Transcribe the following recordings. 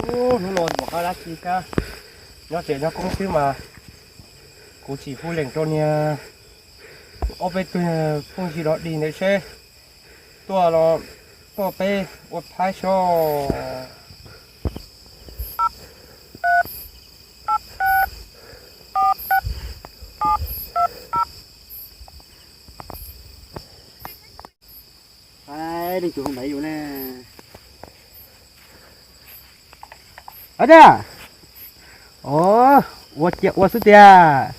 Hnub no yuav qab dab tsi thiab, nyob tsev nyob koob xwb mas kuv tsis hu lees rau niag ob peb tug phooj ywg los dig ntawd seb tuaj los tuaj peb ua phaib soj. Leej twg hu ntawd yus ne? Ab, ua cia ua xwb tiag.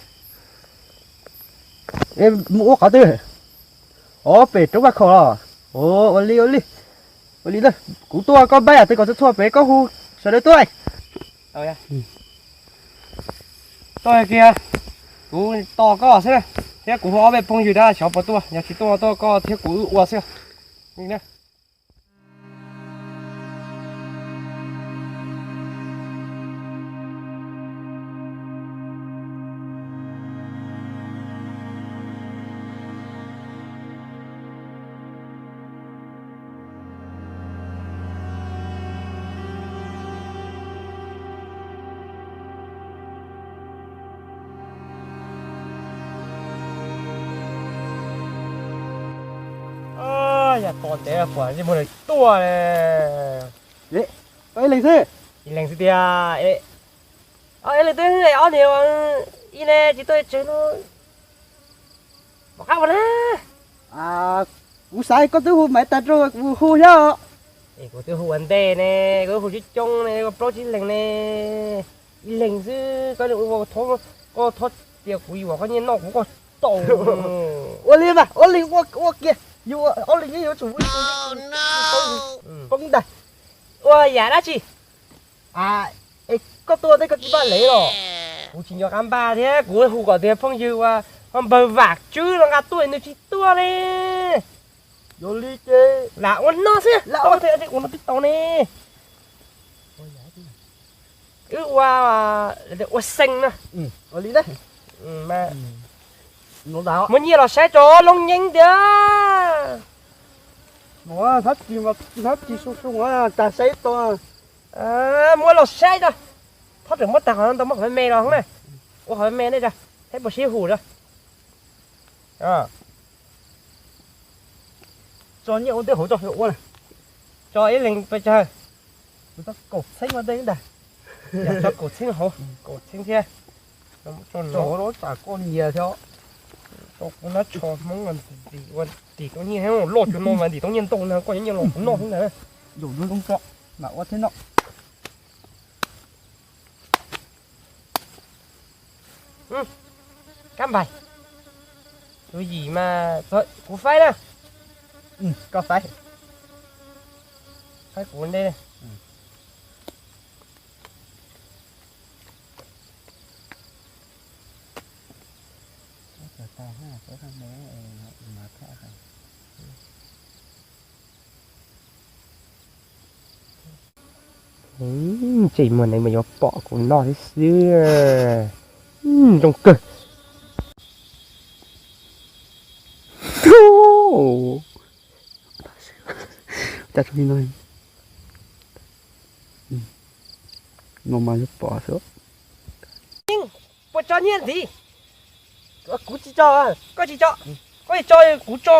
Mus ua qhov twg? Ob pem roob Vaj Khaum los? Ua li ua li, ua li, kuv tuaj koj npaj yam twg kom txhua txhua pem koj hu sawv daws tuaj. Tuaj kiag, kuv tos koj xwb, thiab kuv hu ob peb phooj ywg na xyov puas tuaj, yog tsis tuaj tuaj koj thiab kuv wb ua xwb. Yog tos ntev puas muaj neeg tuaj li. Ib leeg xwb. Ib leeg xwb tiag. Ib leeg twb ob niag ib ne tsis tuaj tseg no. Pom qab ua na. Kuv xav koj twb hu maiv tag rau kuv hu thiab. Es kuv twb hu ua ntej ne, kuv hu coob coob ne, koj plaub tsib leeg ne. Ib leeg xwb koj ua, koj thov tias kuv yuav koj nyiaj noj kuv koj tau. Ua li mas, ua li ua kiag, yus ob leeg yeej yuav tsum ua poob ntag. Ua yam dab tsi? Es koj tuaj tej koj tsis npaj lev los? Kuv tsis nco qab npaj thiab, kuv hu kom tias phooj ywg uas npawg Vam Tswb los nqa tuaj nws tsis tuaj li. Yog li ces lam ua no xwb, lam ua no tib tau ne. Wb ua, ua xees na. Muab nyiaj los saib tso Looj Nyeeb tiag. Hnab tsis su su tag saib tau. Muab los saib tso. Thov tseem muab tag qhov no ntau muab qhov me me los na. Ua qhov me me ne tso, saib puas sib hum tso. Tso nyiaj ua ntej hauv tso ua na. Tso ib leeg pes tsawg? Kuv tso kaum txheeb ua ntej ntag. Tso kaum txheeb hauv, kaum txheeb thiab. Tso tsam koj nyias thiab. Tso kuv nab tsho Hmoob ua ntim tau nyiaj loj cuag no mas ntim tau nyiaj ntau na, koj nyiaj los kuv noj xwb ntag. Zaum no zoo tso, mam ua thiab no. Kab npais, tus yim mas kuv faib na. Koj faib, faib kuv ntej. Ntsej muag neeg mas yuav pom kuv noj xwb xwb. Zoo kawg. No mas yuav pom xwb. Puas tso nyiaj ntxiv? Kuv tsis tso. Koj tsis tso? Koj tsis tso, kuv tso.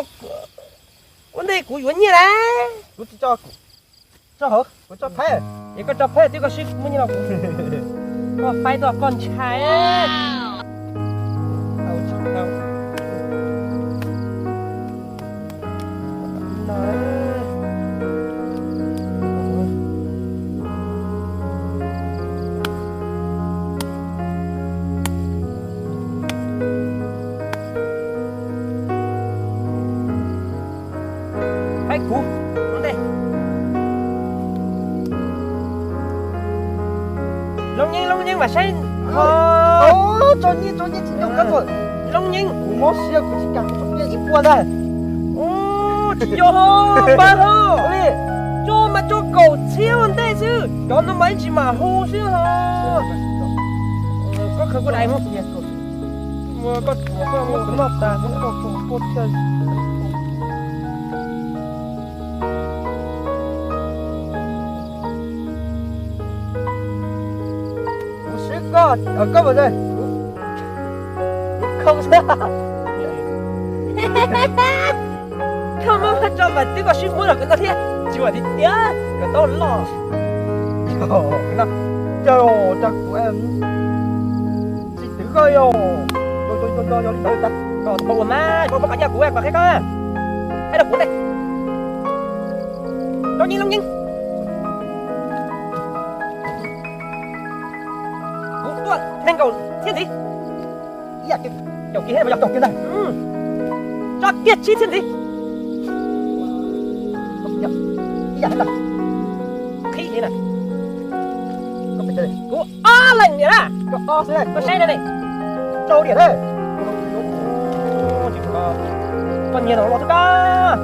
Ua ntej kuv yuav nyiaj na. Kuv tsis tso. Tso hauv, kuv tso phaib. Es koj tso phaib twb koj sib muab nyiaj los kuv. Koj faib tuaj koj ntshai. Faib kuv ua ntej. Loob Nyeeb, Loob Nyeeb mam saib. Tso nyiaj, tso nyiaj tsis tau kab tuaj. Loob Nyeeb, kuv mob siab kuv tsis kam kuv tso nyiaj ib puas ntag. Tsis yog, npawg hos, tso mas tso kaum txhiab ua ntej xwb, cov no mas ib tsis mam hu xwb hos. Koj khaws kuv daim mus. Koj tsuav koj muab kuv noj tas, koj tsuav koj thiaj. Koj mas, kuv khoo xwb. Koj muab tso mas twb koj sib muab los koj noj thiab, tsis ua tiag tiag kom tau loj. Cas kuv tsis twv koj yog, yog li ntawd tas koj puas ua mas, koj muab qhov nyiaj kuv kom qhia koj, qhia rau kuv ntej. Loob Nyeej, Loob Nyeej. Kuv tuaj nees nkaum txhiab ntxiv. Ib yam, caum kiag thiab, caum kiag ntag. Tso kiag tsib txhiab ntxiv. Ib yam thiab ntag. Qhib li na. Kuv ob leeg niam na. Koj ob xwb, koj saib na ne. Rau diam na. Koj nyiag los los xwb koj.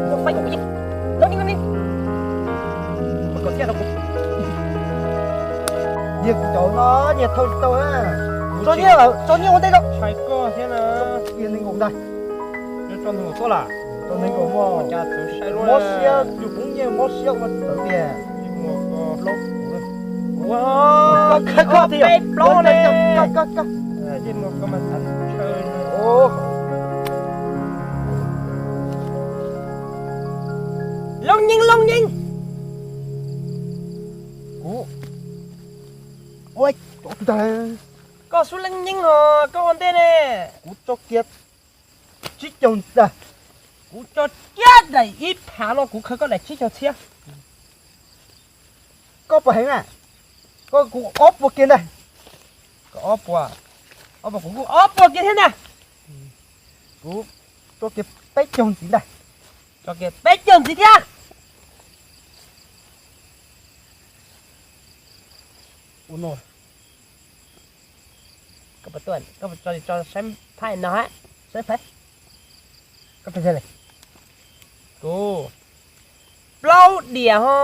Koj faib kom kuv yeej. Loob Nyeej, Loob Nyeej. Nyiag kuv cov no nyiag thauj tsis tau na. Tso nyiaj, tso nyiaj ua ntej tso. Tshais koj thiab na. Nyiag nees nkaum ntag. Tso nees nkaum tuaj las. Tso nees nkaum muaj, mob siab, yus poob nyiaj mob siab ua txawv tiag. Ua, koj thiab, peb plaub ne. Loob Nyeej, Loob Nyeej. Kuv, ua, koj xub Loob Nyeej os, koj ua ntej ne. Kuv tso kiag tsib caug ntag. Kuv tso kiag daim ib phav no kuv khaws koj daim tsib caug txhiab. Koj puas heev na? Koj kuv ob puas kiag ntag. Koj ob puas, ob puas kuv kuj ob puas kiag thiab ntag. Kuv tso kiag peb caug ntxiv ntag. Tso kiag peb caug ntxiv thiab. Ua no, koj puas tuaj, koj puas tso li tso saib phab no hab, saib phab. Koj pes tsawg li? Kuv plaub diam ho.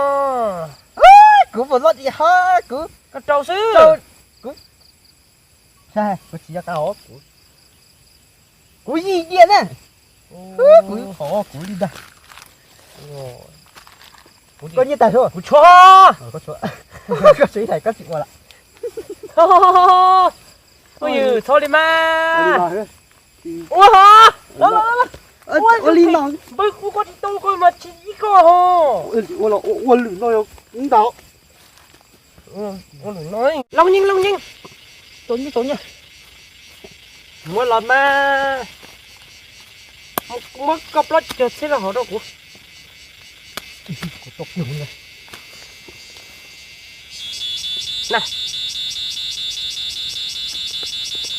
Kuv puas plaub diam ho, kuv koj rau xwb. Kuv, kuv tsis yog qab os, kuv, kuv yim diam na. Kuv qhov kuv li ntag. Koj nyiaj tag sub? Kuv tshuav. Koj tshuav, koj tshuav ib daim koj tsis ua lawm. Phooj ywg, txhob li mas. Ua ho, los los los. Ua li no, npawg kuv koj tsis tau koj mas tsis ib koj ho. Ua lwm no yog ntau. Loob Nyeej, Loob Nyeej. Tau nyiaj, tau nyiaj. Muab los mas. Muab koj plaub caug txhiab los hov rau kuv. Kuv tau kiag na.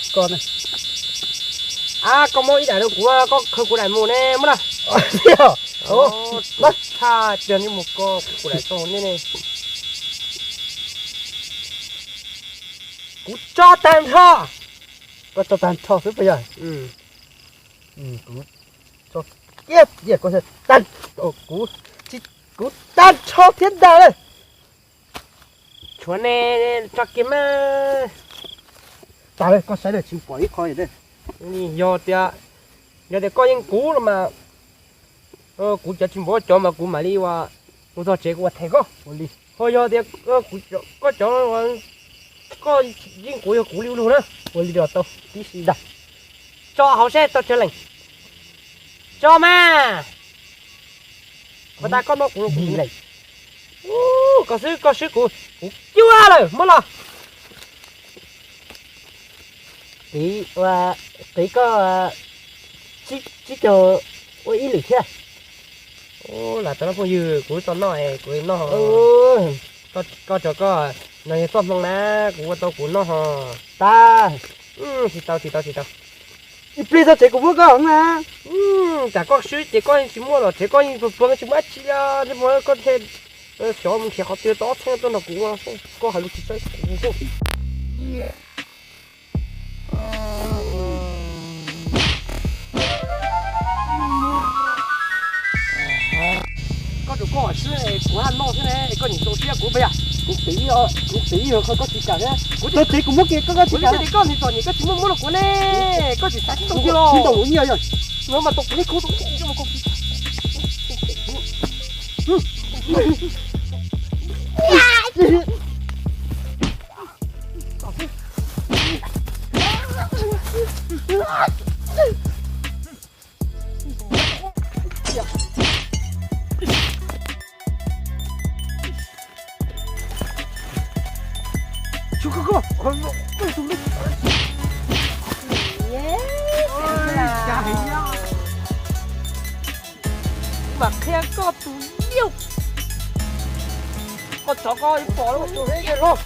Koj na. Ab, koj muab ib daim rau kuv, koj khaws kuv daim mus ne, muab na. Tshaj tiag, mus koj kuv daim tso ne. Kuv tso tag nrho. Koj tso tag nrho xwb puas yog? Kuv tso kiag, kuv tag nrho thiab ntag na. Tshuav ne, tso kiag mas. Tag lawm, koj saib lawm tsis pom ib qho. Yog tias, yog tias koj yeej kuv los mas, kuv cov tsis npaum koj cov mas kuv mam li ua, kuv txog tsev kuv ua them koj. Ho yog tias koj cov, koj yeej kuv yog kuv li ua luag na. Ua li los tau tib si ntag. Tso hauv seb tau tsawg leej. Tso mas. Ua tas koj muab kuv los kuv li. Koj xwb, koj swb kuv, kuv cuag lawm, muab los. Qiv, qiv koj tsib caug ua ib lwm thiab. Lam tau no phooj ywg, kuv tau noj es kuv noj. Koj tso koj, no yog txoj hmoo na, kuv ua tau kuv noj ho. Tag. Tsis tau, tsis tau, tsis tau. Ib pliag txog tsev kuv muab koj na. Tsam koj swb ces koj tsis muaj los tsev, koj yeej pluag pluag tsis muaj dab tsi li, koj thiaj xyov mus nrhiav qhov twg tau ob txheeb tuaj nrog kuv ua, koj hais lus tsis txawj kuv. Koj rau koj swb, kuv haj noj xwb ne, koj nim txaus siab kuv pab yog. Kuv qiv, kuv qiv yog koj tsis kam thiab. Kuv txog tsev kuv muab kiag koj, koj tsis kam. Koj nim txom nyem koj tsis muaj muab rau kuv ne, koj tsis xav tsis tau kiag los. Tsis tau nyiaj yog. Los mas tau kuv ib khub. Mas qhia koj tus yauj, koj tsov koj pom lawm.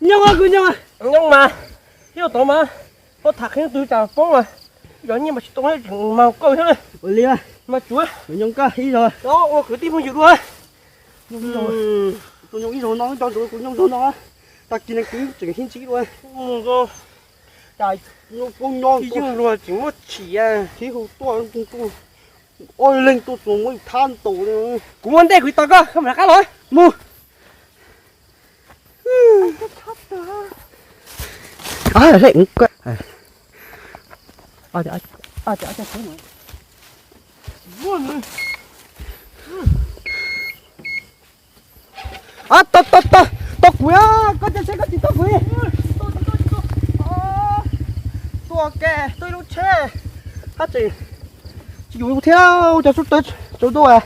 Nyob, kuv nyob. Nyob mas, ib tod mas, koj tham qhia tus cas poob mas, yog nyiaj mas tsis tau, tseem mas koj thiab. Ua li mas tsuav nyob koj ib zaug, ua kwv tij phooj ywg dua. Tus nyob ib zaug no, cov ntawd kuv nyob zaug no, tag kis neeg twb tseem sib ntsib dua. Cas nyob poob nyob ib yeej luag tseem muaj tshim, thib hu tuaj, ua leej tuaj txuas muab thab ntaus. Kuv ua ntej kuv tos koj, koj mam rov qab los mus. Tau, tau, tau, tau kuv, koj cia seb koj tsis tau kuv. Tuaj ke, tuaj ib lub tsheb, hab tseem tsis yuav thiab, cov sub tawv tsaus ntuj.